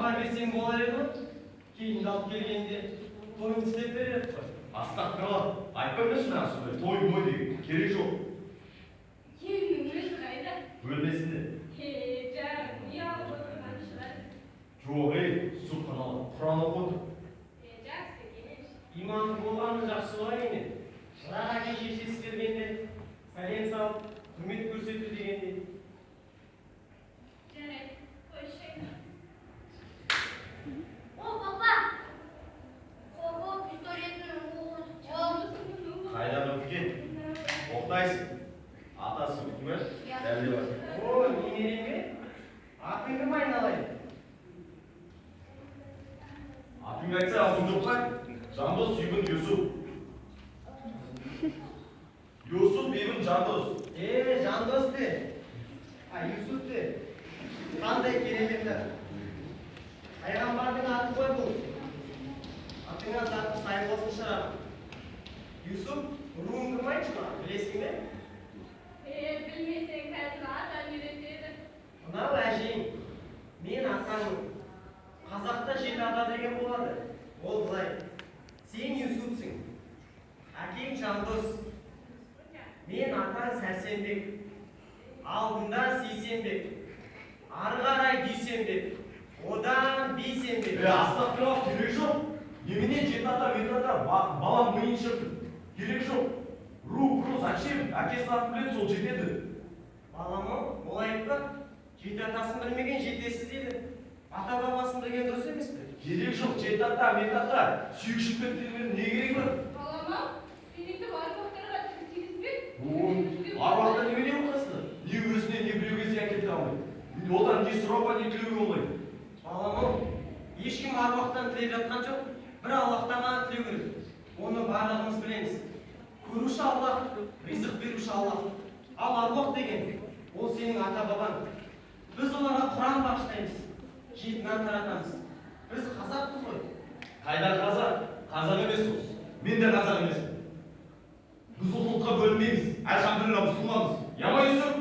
Хабар берсең болар еді ғой. Келінді алып келгенде тойын істеп берер едік қой. Астағфиралла, айтпаңдаршы маған сондай той мой деген, керек жоқ. Келіннің өзі қайда? Бөлмесінде. Е, жарым, ұялып отырған шығар. Жоқ, ей, субханалла, Құран оқып отыр. Е, жақсы екен. Иманды болғаны жақсы ғой ене. Бірақ әке шешесі келгенде сәлем салып, құрмет көрсету дегендей. Жарайды, қой шайна. О, папа! Қобы пистолетінің оғы ол. Қайдағы үлкен? Тоқтайсың. Атасы үкімет, дәлелі бар. О, немерем бе? Атың кім, айналайын? Атыңды айтса, аузың жоқ па? Жандос ибн Юсуп. Юсуп ибн Жандос. Е, Жандос де. А, Юсуп де. Қандай керемет ат. Пайғамбардың аты ғой бұл. Атыңа заты сай болсын, шырағым. Юсуп, руың кім, айтшы маған, білесің бе? Е, білмесең, қазір атам үйретеді. Мынау әжең, мен атаңмын. Қазақта жеті ата деген болады. Ол былай. Сен Юсупсың. Әкең Жандос. Мен атаң Сәрсенбек. Алдында Сейсенбек. Ары қарай Дүйсенбек. Одан Бейсенбек. Е, астағфиралла, керек жоқ. Немене жеті ата, меті ата, балам миын шіртіп. Керек жоқ. Ру, ру, зачем? Әкесінің атын біледі, сол жетеді. Балам-ау, олай айтпа. Жеті атасын білмеген жетесіз дейді. Ата бабасын білген дұрыс емес пе? Керек жоқ, жеті ата, меті ата. Сүйек шығып кеткеннен не керегі бар? Балам-ау, сен өйтіп аруақтарға тіл тигізбе. Ой, аруақтан немене қорқасың? Не өзіне, не біреуге зиян келтіре алмайды. Одан не сұрауға, не тілеуге болмайды. Балам-ау, ешкім аруақтан тілеп жатқан жоқ. Бір Аллахтан ғана тілеу керек. Оны барлығымыз білеміз. Көруші Аллах, ризық беруші Аллах. Ал аруақ деген ол сенің ата бабаң. Біз оларға Құран бағыштаймыз. Жеті нан таратамыз. Біз қазақпыз ғой. Қайда қазақ? Қазақ емес ол. Мен де қазақ емеспін. Біз ол ұлтқа бөлінбейміз. Альхамдулилля, мұсылманбыз. Яма, Юсуп?